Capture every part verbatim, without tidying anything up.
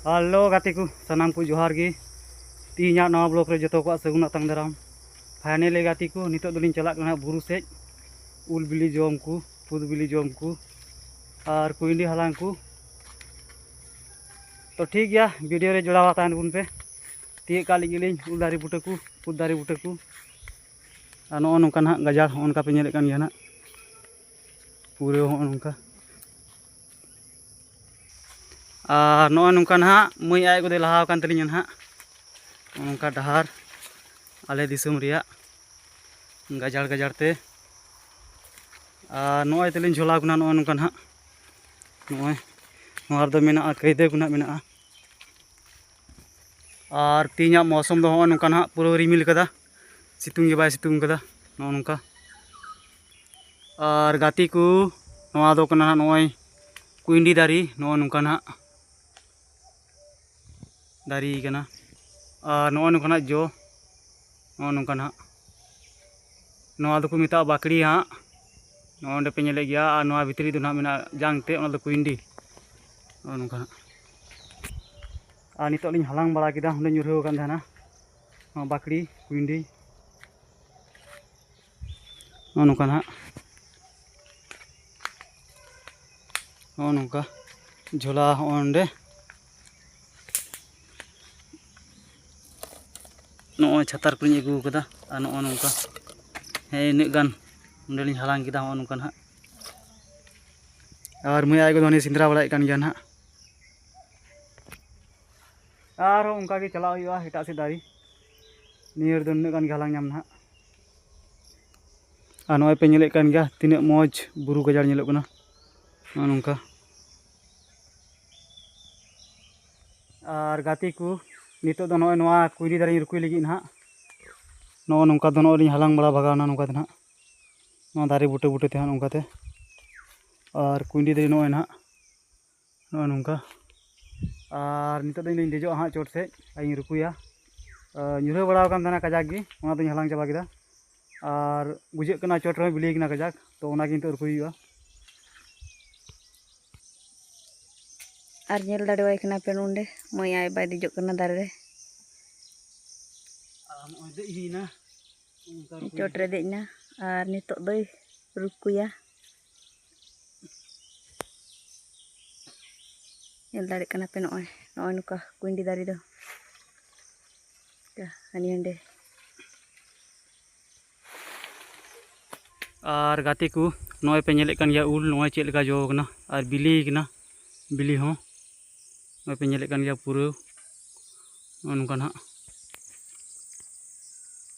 Hello ᱜᱟᱛᱮ ᱠᱚ, ᱥᱟᱱᱟᱢ ᱠᱚ ᱡᱚᱦᱟᱨ ᱜᱮ᱾ ᱛᱮᱦᱮᱧᱟᱜ ᱱᱟᱣᱟ ᱵᱞᱚᱜ ᱨᱮ ᱡᱚᱛᱚ ᱠᱚᱣᱟᱜ ᱥᱟᱹᱜᱩᱱ ᱟᱛᱟᱝ ᱫᱟᱨᱟᱢ᱾ ᱯᱷᱟᱭᱱᱟᱞᱤ ᱜᱟᱛᱮ ᱠᱚ, ᱱᱤᱛᱚᱜ ᱫᱚᱞᱤᱧ ᱪᱟᱞᱟᱜ ᱠᱟᱱᱟ ᱵᱩᱨᱩ ᱥᱮᱫ, ᱩᱞ ᱵᱤᱞᱤ ᱡᱚᱢ ᱠᱚ, ᱠᱩᱫ ᱵᱤᱞᱤ ᱡᱚᱢ ᱠᱚ, ᱟᱨ ᱠᱩᱭᱰᱤ ᱦᱟᱞᱟᱝ ᱠᱚ᱾ ᱛᱚ ᱴᱷᱤᱠ ᱜᱮᱭᱟ, ᱵᱷᱤᱰᱤᱭᱳ ᱨᱮ ᱡᱚᱲᱟᱣ ᱛᱟᱦᱮᱱ ᱵᱚᱱ ᱯᱮ᱾ ᱛᱤᱭᱳᱜ ᱠᱟᱜ ᱞᱟᱹᱜᱤᱫ ᱞᱤᱧ ᱩᱞ ᱫᱟᱨᱮ ᱵᱩᱴᱟᱹ ᱠᱚ, ᱠᱩᱫ ᱫᱟᱨᱮ ᱵᱩᱴᱟᱹ ᱠᱚ᱾ ᱟᱨ ᱱᱚᱜᱼᱚ ᱱᱚᱝᱠᱟ ᱱᱟᱦᱟᱜ ᱜᱟᱡᱟᱲ, ᱦᱚᱸᱜᱼᱚ ᱱᱚᱝᱠᱟ ᱯᱮ ᱧᱮᱞᱮᱫ ᱠᱟᱱ ᱜᱮᱭᱟ ᱱᱟᱦᱟᱜ, ᱯᱩᱨᱟᱹ ᱦᱚᱸᱜᱼᱚ ᱱᱚᱝᱠᱟ᱾ ᱟᱨ ᱱᱚᱜᱼᱚᱭ ᱱᱚᱝᱠᱟ ᱱᱟᱦᱟᱜ ᱢᱟᱹᱭ ᱟᱡ ᱜᱚᱫᱮ ᱞᱟᱦᱟ ᱟᱠᱟᱱ ᱛᱟᱹᱞᱤᱧᱟ ᱱᱟᱦᱟᱜ, ᱱᱚᱜᱼᱚ ᱱᱚᱝᱠᱟ ᱰᱟᱦᱟᱨ ᱟᱞᱮ ᱫᱤᱥᱚᱢ ᱨᱮᱭᱟᱜ ᱜᱟᱡᱟᱲ ᱜᱟᱡᱟᱲ ᱛᱮ᱾ ᱟᱨ ᱱᱚᱜᱼᱚᱭ ᱛᱟᱹᱞᱤᱧ ᱡᱷᱚᱞᱟᱣ ᱠᱟᱱᱟ ᱱᱚᱜᱼᱚ ᱱᱚᱝᱠᱟ ᱱᱟᱦᱟᱜ, ᱱᱚᱜᱼᱚᱭ ᱱᱚᱣᱟ ᱨᱮᱫᱚ ᱢᱮᱱᱟᱜᱼᱟ, ᱠᱟᱹᱭᱫᱟᱹ ᱠᱚ ᱱᱟᱦᱟᱜ ᱢᱮᱱᱟᱜᱼᱟ᱾ ᱟᱨ ᱛᱮᱦᱮᱧᱟᱜ ᱢᱳᱥᱩᱢ ᱫᱚ ᱦᱚᱸᱜᱼᱚᱭ ᱱᱚᱝᱠᱟ ᱱᱟᱦᱟᱜ ᱯᱩᱨᱟᱹ ᱨᱤᱢᱤᱞ ᱠᱟᱫᱟ, ᱥᱤᱛᱩᱝ ᱜᱮ ᱵᱟᱭ ᱥᱤᱛᱩᱝ ᱠᱟᱫᱟ ᱱᱚᱜᱼᱚ ᱱᱚᱝᱠᱟ᱾ ᱟᱨ ᱜᱟᱛᱮ ᱠᱚ, ᱱᱚᱣᱟ ᱫᱚ ᱠᱟᱱᱟ ᱱᱟᱦᱟᱜ ᱱᱚᱜᱼᱚᱭ ᱠᱩᱭᱰᱤ ᱫᱟᱨᱮ, ᱱᱚᱜᱼᱚ ᱱᱚᱝᱠᱟ ᱱᱟᱦᱟᱜ ᱫᱟᱨᱮ ᱠᱟᱱᱟ᱾ ᱟᱨ ᱱᱚᱜᱼᱚᱭ ᱱᱚᱝᱠᱟᱱᱟᱜ ᱡᱚ, ᱱᱚᱜᱼᱚ ᱱᱚᱝᱠᱟ ᱱᱟᱦᱟᱜ, ᱱᱚᱣᱟ ᱫᱚᱠᱚ ᱢᱮᱛᱟᱜᱼᱟ ᱵᱟᱠᱲᱤ ᱦᱟᱸᱜ᱾ ᱱᱚᱜᱼᱚ ᱱᱚᱸᱰᱮ ᱯᱮ ᱧᱮᱞᱮᱫ ᱜᱮᱭᱟ, ᱟᱨ ᱱᱚᱣᱟ ᱵᱷᱤᱛᱨᱤ ᱫᱚ ᱱᱟᱦᱟᱜ ᱢᱮᱱᱟᱜᱼᱟ ᱡᱟᱝ ᱛᱮ, ᱚᱱᱟ ᱫᱚ ᱠᱩᱭᱰᱤ᱾ ᱱᱚᱜᱼᱚ ᱱᱚᱝᱠᱟ ᱱᱟᱦᱟᱜ᱾ ᱟᱨ ᱱᱤᱛᱚᱜ ᱞᱤᱧ ᱦᱟᱞᱟᱝ ᱵᱟᱲᱟ ᱠᱮᱫᱟ, ᱚᱸᱰᱮ ᱧᱩᱨᱦᱟᱹ ᱟᱠᱟᱱ ᱛᱟᱦᱮᱱᱟ ᱱᱚᱣᱟ ᱵᱟᱠᱲᱤ, ᱠᱩᱭᱰᱤ᱾ ᱱᱚᱜᱼᱚ ᱱᱚᱝᱠᱟ ᱱᱟᱦᱟᱜ, ᱱᱚᱜᱼᱚ ᱱᱚᱝᱠᱟ ᱡᱷᱚᱞᱟ ᱦᱚᱸᱜᱼᱚ ᱱᱚᱸᱰᱮ᱾ ᱱᱚᱜᱼᱚᱭ ᱪᱷᱟᱛᱟᱨ ᱠᱚᱞᱤᱧ ᱟᱹᱜᱩ ᱠᱟᱫᱟ, ᱟᱨ ᱱᱚᱜᱼᱚ ᱱᱚᱝᱠᱟ, ᱦᱮᱸ, ᱤᱱᱟᱹᱜ ᱜᱟᱱ ᱱᱚᱸᱰᱮᱞᱤᱧ ᱦᱟᱞᱟᱝ ᱠᱮᱫᱟ, ᱱᱚᱜᱼᱚ ᱱᱚᱝᱠᱟ ᱱᱟᱦᱟᱜ᱾ ᱟᱨ ᱢᱟᱹᱭ ᱟᱡ ᱜᱚ ᱫᱚ ᱩᱱᱤ ᱥᱮᱸᱫᱽᱨᱟ ᱵᱟᱲᱟᱭᱮᱫ ᱠᱟᱱ ᱜᱮᱭᱟ ᱱᱟᱦᱟᱜ᱾ ᱟᱨᱦᱚᱸ ᱚᱱᱠᱟ ᱜᱮ ᱪᱟᱞᱟᱜ ᱦᱩᱭᱩᱜᱼᱟ ᱮᱴᱟᱜ ᱥᱮᱫ ᱫᱟᱨᱮ᱾ ᱱᱤᱭᱟᱹ ᱨᱮᱫᱚ ᱱᱩᱱᱟᱹᱜ ᱜᱟᱱ ᱜᱮ ᱦᱟᱞᱟᱝ ᱧᱟᱢ ᱱᱟᱦᱟᱜ᱾ ᱟᱨ ᱱᱚᱜᱼᱚᱭ ᱯᱮ ᱧᱮᱞᱮᱫ ᱠᱟᱱ ᱜᱮᱭᱟ ᱛᱤᱱᱟᱹᱜ ᱢᱚᱡᱽ ᱵᱩᱨᱩ ᱜᱟᱡᱟᱲ ᱧᱮᱞᱚᱜ ᱠᱟᱱᱟ, ᱱᱚᱜᱼᱚ ᱱᱚᱝᱠᱟ᱾ ᱟᱨ ᱜᱟᱛᱮ ᱠᱚ, ᱱᱤᱛᱚᱜ ᱫᱚ ᱱᱚᱜᱼᱚᱭ ᱱᱚᱣᱟ ᱠᱩᱭᱰᱤ ᱫᱟᱨᱮᱧ ᱨᱩᱠᱩᱭ ᱞᱟᱹᱜᱤᱫ ᱱᱟᱦᱟᱜ᱾ ᱱᱚᱜᱼᱚ ᱱᱚᱝᱠᱟ ᱫᱚ ᱱᱚᱜᱼᱚᱭ ᱞᱤᱧ ᱦᱟᱞᱟᱝ ᱵᱟᱲᱟ ᱵᱷᱟᱜᱟᱣᱱᱟ ᱱᱚᱝᱠᱟ ᱛᱮ ᱱᱟᱦᱟᱜ, ᱱᱚᱣᱟ ᱫᱟᱨᱮ ᱵᱩᱴᱟᱹ ᱵᱩᱴᱟᱹ ᱛᱮ ᱦᱟᱸᱜ ᱱᱚᱝᱠᱟ ᱛᱮ᱾ ᱟᱨ ᱠᱩᱭᱰᱤ ᱫᱟᱨᱮ ᱱᱚᱜᱼᱚᱭ ᱱᱟᱦᱟᱜ, ᱱᱚᱜᱼᱚ ᱱᱚᱝᱠᱟ᱾ ᱟᱨ ᱱᱤᱛᱚᱜ ᱫᱚ ᱤᱧ ᱫᱚᱧ ᱫᱮᱡᱚᱜᱼᱟ ᱦᱟᱸᱜ ᱪᱚᱴ ᱥᱮᱫ, ᱟᱨ ᱤᱧ ᱨᱩᱠᱩᱭᱟ᱾ ᱟᱨ ᱧᱩᱨᱦᱟᱹ ᱵᱟᱲᱟ ᱟᱠᱟᱱ ᱛᱟᱦᱮᱱᱟ ᱠᱟᱡᱟᱠ ᱜᱮ, ᱚᱱᱟ ᱫᱚᱧ ᱦᱟᱞᱟᱝ ᱪᱟᱵᱟ ᱠᱮᱫᱟ᱾ ᱟᱨ ᱵᱩᱡᱷᱟᱹᱜ ᱠᱟᱱᱟ ᱪᱚᱴ ᱨᱮᱦᱚᱸ ᱵᱤᱞᱤ ᱠᱟᱱᱟ ᱠᱟᱡᱟᱠ, ᱛᱚ ᱚᱱᱟᱜᱮ ᱱᱤᱛᱚᱜ ᱨᱩᱠᱩᱭ ᱦᱩᱭᱩᱜᱼᱟ᱾ ᱟᱨ ᱧᱮᱞ ᱫᱟᱲᱮᱣᱟᱭ ᱠᱟᱱᱟ ᱯᱮ ᱱᱚᱸᱰᱮ, ᱢᱟᱹᱭ ᱟᱡ ᱵᱟᱭ ᱫᱮᱡᱚᱜ ᱠᱟᱱᱟ ᱫᱟᱨᱮ ᱨᱮ᱾ ᱟᱨ ᱱᱚᱜᱼᱚᱭ ᱫᱮᱡ ᱦᱩᱭᱱᱟ᱾ ᱚᱱᱠᱟ ᱨᱩᱠᱩ ᱪᱚᱴ ᱨᱮ ᱫᱮᱡ ᱮᱱᱟ ᱟᱨ ᱱᱤᱛᱚᱜ ᱫᱚᱭ ᱨᱩᱠᱩᱭᱟ᱾ ᱧᱮᱞ ᱫᱟᱲᱮᱭᱟᱜ ᱠᱟᱱᱟ ᱯᱮ, ᱱᱚᱜᱼᱚᱭ, ᱱᱚᱜᱼᱚᱭ ᱱᱚᱝᱠᱟ ᱠᱩᱸᱭᱰᱤ ᱫᱟᱨᱮ ᱫᱚ᱾ ᱦᱟᱹᱱᱤ ᱦᱟᱸᱰᱮ᱾ ᱟᱨ ᱜᱟᱛᱮ ᱠᱚ, ᱱᱚᱜᱼᱚᱭ ᱯᱮ ᱧᱮᱞᱮᱫ ᱠᱟᱱ ᱜᱮᱭᱟ ᱩᱞ, ᱱᱚᱜᱼᱚᱭ ᱪᱮᱫ ᱞᱮᱠᱟ ᱡᱚ ᱠᱟᱱᱟ ᱟᱨ ᱵᱤᱞᱤ ᱠᱟᱱᱟ, ᱵᱤᱞᱤ ᱦᱚᱸ᱾ ᱱᱚᱜᱼᱚᱭ ᱯᱮ ᱧᱮᱞᱮᱫ ᱠᱟᱱ ᱜᱮᱭᱟ ᱯᱩᱨᱟᱹ ᱱᱚᱜᱼᱚ ᱱᱚᱝᱠᱟ ᱱᱟᱦᱟᱜ᱾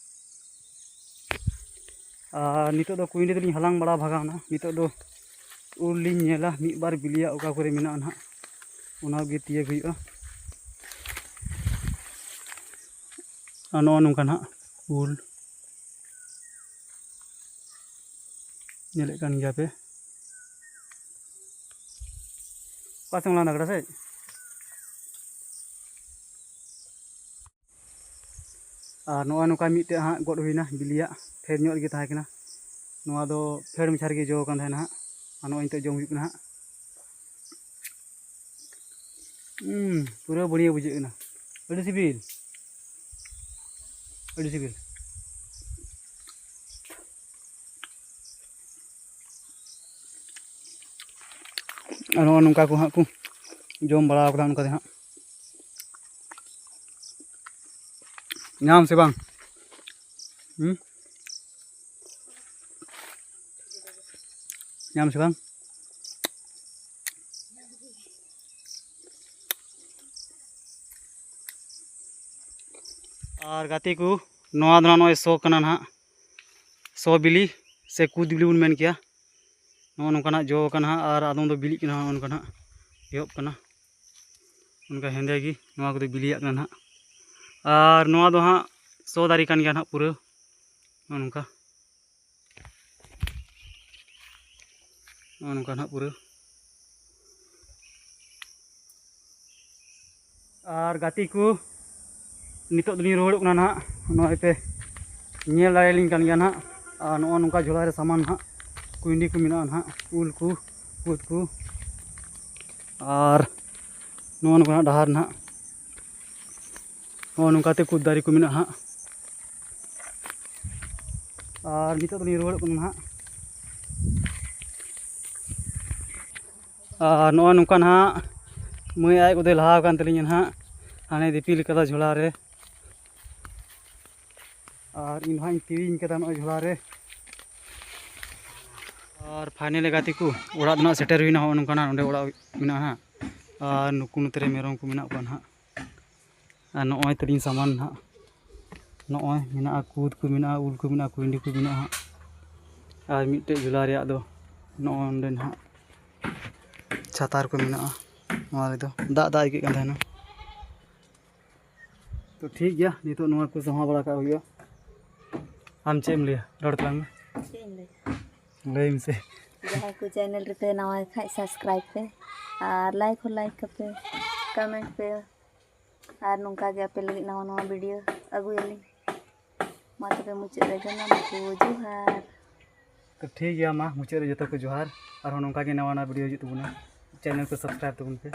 ᱟᱨ ᱱᱤᱛᱚᱜ ᱫᱚ ᱠᱩᱸᱭᱰᱤ ᱫᱚᱞᱤᱧ ᱦᱟᱞᱟᱝ ᱵᱟᱲᱟ ᱵᱷᱟᱜᱟᱣᱱᱟ᱾ ᱱᱤᱛᱚᱜ ᱫᱚ ᱩᱞ ᱞᱤᱧ ᱧᱮᱞᱟ ᱢᱤᱫ ᱵᱟᱨ ᱵᱤᱞᱤᱭᱟᱜ ᱚᱠᱟ ᱠᱚᱨᱮ ᱢᱮᱱᱟᱜᱼᱟ ᱱᱟᱦᱟᱜ, ᱚᱱᱟ ᱜᱮ ᱛᱤᱭᱟᱹᱜ ᱦᱩᱭᱩᱜᱼᱟ᱾ ᱟᱨ ᱱᱚᱜᱼᱚ ᱱᱚᱝᱠᱟ ᱱᱟᱦᱟᱜ ᱩᱞ ᱧᱮᱞᱮᱫ ᱠᱟᱱ ᱜᱮᱭᱟ ᱯᱮ᱾ ᱚᱠᱟ ᱥᱮᱫ ᱮᱢ ᱞᱟᱸᱫᱟ ᱠᱮᱫᱟ ᱥᱮ? ᱟᱨ ᱱᱚᱜᱼᱚᱭ ᱱᱚᱝᱠᱟ ᱢᱤᱫᱴᱮᱡ ᱦᱟᱸᱜ ᱜᱚᱫ ᱦᱩᱭᱱᱟ ᱵᱤᱞᱤᱭᱟᱜ, ᱯᱷᱮᱰ ᱧᱚᱜ ᱨᱮᱜᱮ ᱛᱟᱦᱮᱸ ᱠᱟᱱᱟ᱾ ᱱᱚᱣᱟ ᱫᱚ ᱯᱷᱮᱰ ᱢᱟᱪᱷᱟ ᱨᱮᱜᱮ ᱡᱚ ᱠᱟᱱ ᱛᱟᱦᱮᱱᱟ ᱦᱟᱸᱜ, ᱟᱨ ᱱᱚᱜᱼᱚᱭ ᱱᱤᱛᱚᱜ ᱡᱚᱢ ᱦᱩᱭᱩᱜ ᱠᱟᱱᱟ ᱦᱟᱸᱜ᱾ ᱦᱩᱸ, ᱯᱩᱨᱟᱹ ᱵᱟᱹᱲᱤᱭᱟᱹ ᱵᱩᱡᱷᱟᱹᱜ ᱠᱟᱱᱟ, ᱟᱹᱰᱤ ᱥᱤᱵᱤᱞ, ᱟᱹᱰᱤ ᱥᱤᱵᱤᱞ᱾ ᱟᱨ ᱱᱚᱜᱼᱚ ᱱᱚᱝᱠᱟ ᱠᱚ ᱦᱟᱸᱜ ᱠᱚ ᱡᱚᱢ ᱵᱟᱲᱟ ᱠᱟᱫᱟ ᱚᱱᱠᱟ ᱫᱚ ᱦᱟᱸᱜ᱾ ᱧᱟᱢ ᱥᱮ ᱵᱟᱝ? ᱦᱩᱸ? ᱧᱟᱢ ᱥᱮ ᱵᱟᱝ? ᱟᱨ ᱜᱟᱛᱮ ᱠᱚ, ᱱᱚᱣᱟ ᱫᱚ ᱱᱟᱦᱟᱜ ᱱᱚᱜᱼᱚᱭ ᱥᱚ ᱠᱟᱱᱟ ᱱᱟᱦᱟᱜ, ᱥᱚ ᱵᱤᱞᱤ ᱥᱮ ᱠᱩᱫ ᱵᱤᱞᱤ ᱵᱚᱱ ᱢᱮᱱ ᱠᱮᱭᱟ᱾ ᱱᱚᱜᱼᱚ ᱱᱚᱝᱠᱟᱱᱟᱜ ᱡᱚ ᱠᱟᱱᱟ ᱦᱟᱸᱜ, ᱟᱨ ᱟᱫᱚᱢ ᱫᱚ ᱵᱤᱞᱤᱜ ᱠᱟᱱᱟ ᱦᱟᱸᱜ, ᱱᱚᱜᱼᱚ ᱱᱚᱝᱠᱟ ᱱᱟᱦᱟᱜ ᱮᱦᱚᱵ ᱠᱟᱱᱟ᱾ ᱚᱱᱠᱟ ᱦᱮᱸᱫᱮ ᱜᱮ ᱱᱚᱣᱟ ᱠᱚᱫᱚ ᱵᱤᱞᱤᱭᱟᱜ ᱠᱟᱱᱟ ᱱᱟᱦᱟᱜ᱾ ᱟᱨ ᱱᱚᱣᱟ ᱫᱚ ᱦᱟᱸᱜ ᱥᱚ ᱫᱟᱨᱮ ᱠᱟᱱ ᱜᱮᱭᱟ ᱱᱟᱦᱟᱜ ᱯᱩᱨᱟᱹ, ᱱᱚᱜᱼᱚ ᱱᱚᱝᱠᱟ᱾ ᱱᱚᱜᱼᱚ ᱱᱚᱝᱠᱟ ᱱᱟᱦᱟᱜ ᱯᱩᱨᱟᱹ᱾ ᱟᱨ ᱜᱟᱛᱮ ᱠᱚ, ᱱᱤᱛᱚᱜ ᱫᱚᱞᱤᱧ ᱨᱩᱣᱟᱹᱲᱚᱜ ᱠᱟᱱᱟ ᱱᱟᱦᱟᱜ᱾ ᱱᱚᱜᱼᱚᱭ ᱯᱮ ᱧᱮᱞ ᱫᱟᱲᱮᱭᱟᱞᱤᱧ ᱠᱟᱱ ᱜᱮᱭᱟ ᱱᱟᱦᱟᱜ᱾ ᱟᱨ ᱱᱚᱜᱼᱚ ᱱᱚᱝᱠᱟ ᱡᱷᱚᱞᱟ ᱨᱮ ᱥᱟᱢᱟᱱ ᱱᱟᱦᱟᱜ, ᱠᱩᱸᱭᱰᱤ ᱠᱚ ᱢᱮᱱᱟᱜᱼᱟ ᱱᱟᱦᱟᱜ, ᱩᱞ ᱠᱚ, ᱠᱩᱫ ᱠᱚ᱾ ᱟᱨ ᱱᱚᱜᱼᱚ ᱱᱚᱝᱠᱟᱱᱟᱜ ᱰᱟᱦᱟᱨ ᱱᱟᱦᱟᱜ, ᱱᱚᱜᱼᱚ ᱱᱚᱝᱠᱟᱛᱮ ᱠᱩᱫ ᱫᱟᱨᱮ ᱠᱚ ᱢᱮᱱᱟᱜᱼᱟ ᱦᱟᱸᱜ᱾ ᱟᱨ ᱱᱤᱛᱚᱜ ᱫᱚᱞᱤᱧ ᱨᱩᱣᱟᱹᱲᱚᱜ ᱠᱟᱱᱟ ᱱᱟᱦᱟᱜ᱾ ᱟᱨ ᱱᱚᱜᱼᱚᱭ ᱱᱚᱝᱠᱟ ᱱᱟᱦᱟᱜ ᱢᱟᱹᱭ ᱟᱡ ᱠᱚᱫᱚᱭ ᱞᱟᱦᱟ ᱟᱠᱟᱱ ᱛᱟᱹᱞᱤᱧᱟ ᱱᱟᱦᱟᱜ, ᱦᱟᱱᱮ ᱫᱤᱯᱤᱞ ᱠᱟᱫᱟ ᱡᱷᱚᱞᱟ ᱨᱮ᱾ ᱟᱨ ᱤᱧ ᱫᱚ ᱦᱟᱸᱜ ᱤᱧ ᱛᱤᱣᱤᱧ ᱠᱟᱫᱟ ᱱᱚᱜᱼᱚᱭ ᱡᱷᱚᱞᱟ ᱨᱮ᱾ ᱟᱨ ᱯᱷᱟᱭᱱᱮᱞ ᱜᱟᱛᱮ ᱠᱚ, ᱚᱲᱟᱜ ᱫᱚ ᱱᱟᱦᱟᱜ ᱥᱮᱴᱮᱨ ᱦᱩᱭᱱᱟ᱾ ᱦᱚᱸᱜᱼᱚ ᱱᱚᱝᱠᱟ ᱱᱟᱦᱟᱜ ᱱᱚᱸᱰᱮ ᱚᱲᱟᱜ ᱢᱮᱱᱟᱜᱼᱟ ᱦᱟᱸᱜ᱾ ᱟᱨ ᱱᱩᱠᱩ ᱱᱚᱛᱮ ᱨᱮ ᱢᱮᱨᱚᱢ ᱠᱚ ᱢᱮᱱᱟᱜ ᱠᱚᱣᱟ ᱱᱟᱦᱟᱜ᱾ ᱟᱨ ᱱᱚᱜᱼᱚᱭ ᱛᱟᱹᱞᱤᱧ ᱥᱟᱢᱟᱱ ᱱᱟᱦᱟᱜ, ᱱᱚᱜᱼᱚᱭ ᱢᱮᱱᱟᱜᱼᱟ, ᱠᱩᱫ ᱠᱚ ᱢᱮᱱᱟᱜᱼᱟ, ᱩᱞ ᱠᱚ ᱢᱮᱱᱟᱜᱼᱟ, ᱠᱩᱭᱰᱤ ᱠᱚ ᱢᱮᱱᱟᱜᱼᱟ ᱦᱟᱸᱜ᱾ ᱟᱨ ᱢᱤᱫᱴᱮᱡ ᱡᱷᱚᱞᱟ ᱨᱮᱭᱟᱜ ᱫᱚ ᱱᱚᱜᱼᱚᱭ ᱱᱚᱸᱰᱮ ᱱᱟᱦᱟᱜ ᱪᱷᱟᱛᱟᱨ ᱠᱚ ᱢᱮᱱᱟᱜᱼᱟ᱾ ᱱᱚᱣᱟ ᱨᱮᱫᱚ ᱫᱟᱜ, ᱫᱟᱜ ᱟᱹᱭᱠᱟᱹᱜ ᱠᱟᱱ ᱛᱟᱦᱮᱱᱟ᱾ ᱛᱚ ᱴᱷᱤᱠ ᱜᱮᱭᱟ, ᱱᱤᱛᱚᱜ ᱱᱚᱣᱟ ᱠᱚ ᱥᱟᱢᱟ ᱵᱟᱲᱟ ᱠᱟᱜ ᱦᱩᱭᱩᱜᱼᱟ᱾ ᱟᱢ ᱪᱮᱫ ᱮᱢ ᱞᱟᱹᱭᱟ? ᱨᱚᱲ ᱛᱟᱞᱟᱝ ᱢᱮ᱾ ᱪᱮᱫ ᱤᱧ ᱞᱟᱹᱭᱟ? ᱞᱟᱹᱭ ᱢᱮᱥᱮ᱾ ᱡᱟᱦᱟᱸᱭ ᱠᱚ ᱪᱮᱱᱮᱞ ᱨᱮᱯᱮ ᱱᱟᱣᱟ ᱠᱷᱟᱡ, ᱥᱟᱵᱥᱠᱨᱟᱭᱤᱵᱽ ᱯᱮ ᱟᱨ ᱞᱟᱭᱤᱠ ᱦᱚᱸ ᱞᱟᱭᱤᱠ ᱠᱟᱯᱮ, ᱠᱚᱢᱮᱱᱴ ᱯᱮ᱾ ᱟᱨ ᱱᱚᱝᱠᱟ ᱜᱮ ᱟᱯᱮ ᱞᱟᱹᱜᱤᱫ ᱱᱟᱣᱟ ᱱᱟᱣᱟ ᱵᱷᱤᱰᱤᱭᱳ ᱟᱹᱜᱩᱭᱟᱞᱤᱧ᱾ ᱢᱟ ᱛᱚᱵᱮ ᱢᱩᱪᱟᱹᱫ ᱨᱮ ᱡᱚᱦᱟᱨ᱾ ᱛᱚ ᱴᱷᱤᱠ ᱜᱮᱭᱟ, ᱢᱟ ᱢᱩᱪᱟᱹᱫ ᱨᱮ ᱡᱚᱛᱚ ᱠᱚ ᱡᱚᱦᱟᱨ᱾ ᱟᱨᱦᱚᱸ ᱱᱚᱝᱠᱟ ᱜᱮ ᱱᱟᱣᱟ ᱱᱟᱣᱟ ᱵᱷᱤᱰᱤᱭᱳ ᱦᱤᱡᱩᱜ ᱛᱟᱵᱚᱱᱟ, ᱪᱮᱱᱮᱞ ᱠᱚ ᱥᱟᱵᱥᱠᱨᱟᱭᱤᱵᱽ ᱛᱟᱵᱚᱱ ᱯᱮ᱾